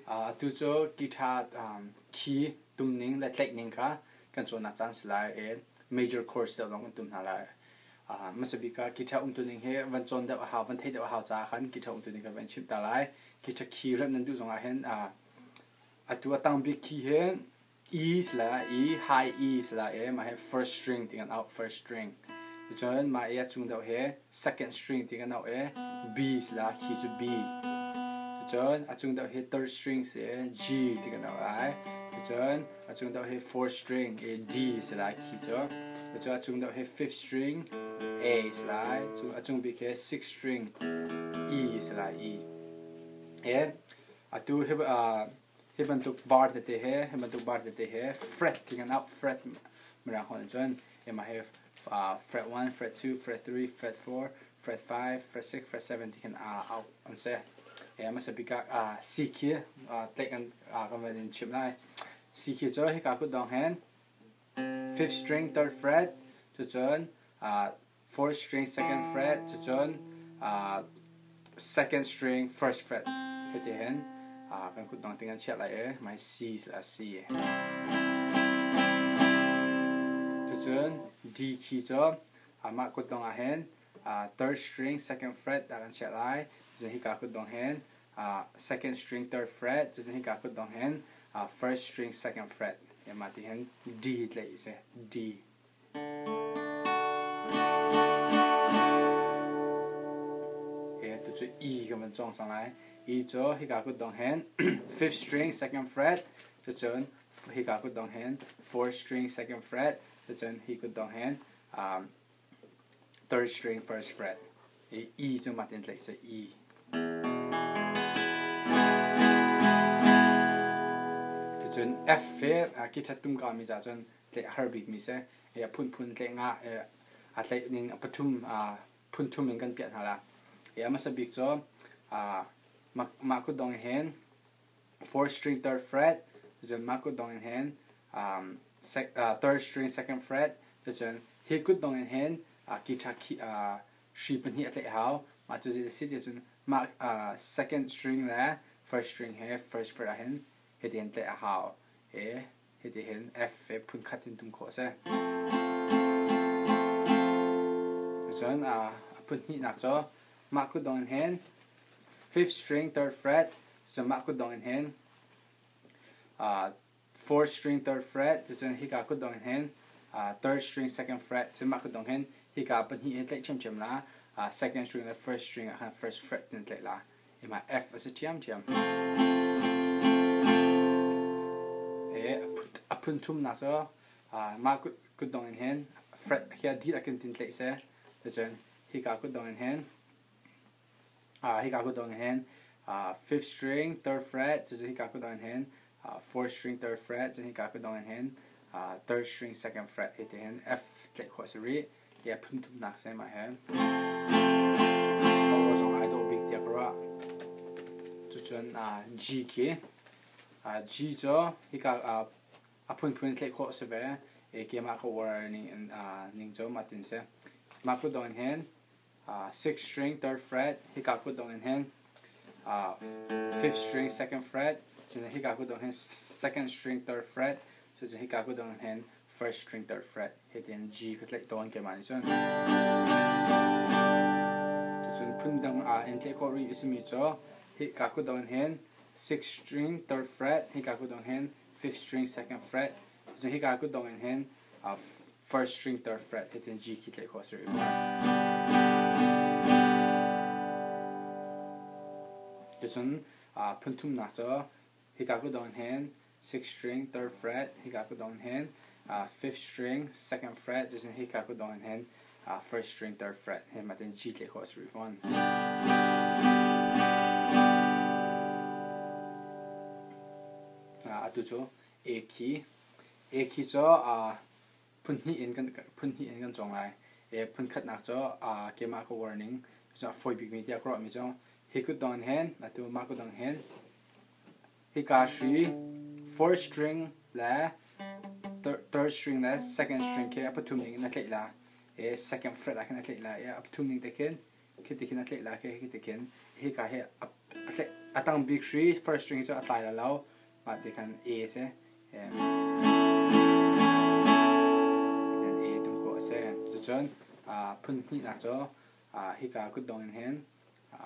Atu cu guitar key tumning le tlaihning kha kan cawnnak caan si lai i major chords deuh lawng kan tum hna lai. Hmasa bik ah guitar umtuning hi van cawn deuh a hau, van theih deuh a hau caah khan guitar umtuning kha van chimh ta lai. Guitar key remh nan duh zongah hin atu a tang bik key hi E si lai E, high E si lai i mah hi first string ti kan auh, first string. Cun mah i a cung deuh hi second string ti kan auh i B si lai, khi cu B. Cun a cung deuh hi third string si i G ti kan auh lai. Cun a cung deuh hi fourth string i D si lai khi cu. Cun a cung deuh hi fifth string A si lai. Cun a cung bik hi sixth string E si lai E. E atu hi Hi bantuk bar tete he hi bantuk bar tete he fret ti kan auh fret mirang holh in cun mah hi fret 1, fret 2, fret 3, fret 4, fret 5, fret 6, fret 7 ti khin auh an si. Hmasa bik ah C khi tlaih kan kan van in chimh lai. C khi cu hika kutdong hin fifth string third fret cucun fourth string second fret cucun second string first fret hiti hin kan kutdong ting an chiah lai i my C a C cucun D key cu mah kutdong ah hin third string second fret ah kan chiah lai cucun hika kutdong hin second string third fret cucun hika kutdong hin first string second fret mah ti hin D tlaih a si D Tucu E kan van cawng cang lai. E cu hika kutdong hin fifth string second fret cucun hika kutdong hin fourth string second fret cucun hi kutdong hin um, third string first fret. E, e cu mah tin tlaih si E. Cucun F hi guitar tum ka mi ca cun tlaih a har bikmi si. A phunphun tlaih ngah a tlaih ning a pathum phunthum in kan piah hna la. A hmasa bik cu mah kutdong in hin fourth string third fret cun mah kutdong in hin third string second fret cun hi kutdong in hin guitar hri pahnih a tlaih hau. Mah cu zei a si ti cun mah second string le first string he first fret ah hin hitihin tlaih a hau. Hitihin F he phunkhat in tum khawh a si. Cun a phun hnihnak cu mah kutdong in hin fifth string third fret cun mah kutdong in hin fourth string third fret cun hika kutdong in hin third string second fret cun mah kutdong hin hika pahnih hi tlaih ṭhiamṭhiam la second string le first string ah khan first fret tin tlaih la. Ima F a si ṭhiamṭhiam. A phun thumnak cu mah kutdong in hin fret khi a dihlak in tin tlaih seh. Cucun hika kutdong in hin hika kutdong in hin fifth string third fret cucu hika kutdong in hin fourth string third fret cun hika kutdong in hin third string second fret hi ti hin F tlaih khawh a si rih. Hi a phun thumnak si mah hi. Aw zong ai dawh bik tiah ka ruah. Cucun G khi G cu hika a phunphun in tlaih khawh a si ve. Keimah ka uar ning ning cu mah tin si. Mah kutdong in hin sixth string third fret hika kutdong in hin fifth string second fret cun hika kutdong hin second string third fret cucun hika kutdong in hin first string third fret hitin G ka tlaih tawn keimah nih cun. Cucun phundang ah in tlaih khawh rih a simi cu hika kutdong in hin sixth string third fret hika kutdong hin fifth string second fret cun hika kutdong in hin first string third fret hitin G khi tlaih khawh a si rih. Cucun phunthumnak cu hika kutdong in hin sixth string third fret hika kutdong in hin fifth string second fret cucun hika kutdong in hin first string third fret hi mah tin G tlaih khawh a si rih fawn. Atu cu A key A key cu phun hnih in kan phun hnih in kan cawng lai. Phun khatnak cu keimah ka uar ning cucu a fawi bikmi tiah ka ruahmi cu hi kutdong in hin atu mah kutdong hin Hika hri fourth string le third string le second string khi a pathum ning in a tlaih la i second fret ah khin a tlaih la i a pathum ning te khin khi ti khin a tlaih la khi khi ti khin hika hi a tlaih A tang bik hri first string cu a tlai la lo. Mah ti khan A si. A tum khawh a si. Cucun phun hnihnak cu hika kutdong in hin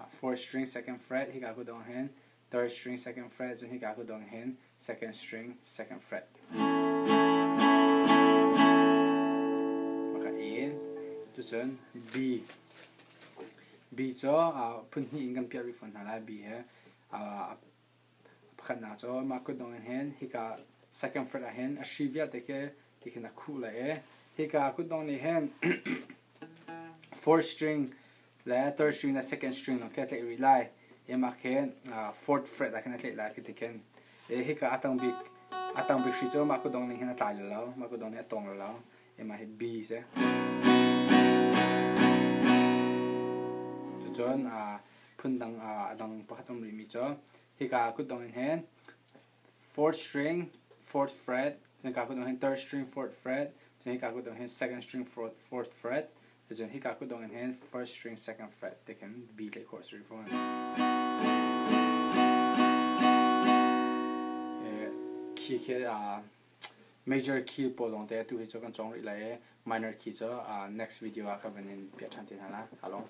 fourth string second fret, hika kutdong hin third string second fret, cun hika kutdong hin second string second fret. Maka A. Cucun B. B cu phun hnih in kan piah rih fawn hna lai. B he Pakhatnak cu mah kutdong in hin hika second fret ah hin a hri vialte khi tikhin a khuh lai i hika kutdong nih hin fourth string le third string le second string lawng khi a tlaih rih lai. I mah khi fourth fret ah khin a tlaih lai khi tikhin. I hika a tang bik a tang bik hri cu mah kutdong ning hin a tlai lo, mah kutdong nih a tawng lo. I mah hi B si. Cucun phundang a dang pakhat um rihmi cu hika kutdong in hin fourth string fourth fret, hika kutdong hin third string fourth fret, cun hika kutdong hin second string fourth fret, cun hika kutdong in hin first string second fret ti khin B tlaih khawh a si rih fawn. Khi khi major key pawl lawng te atu hi cu kan cawng rih lai i minor key cu next video ah ka van in piah ṭhan te hna la. Kaa lawm.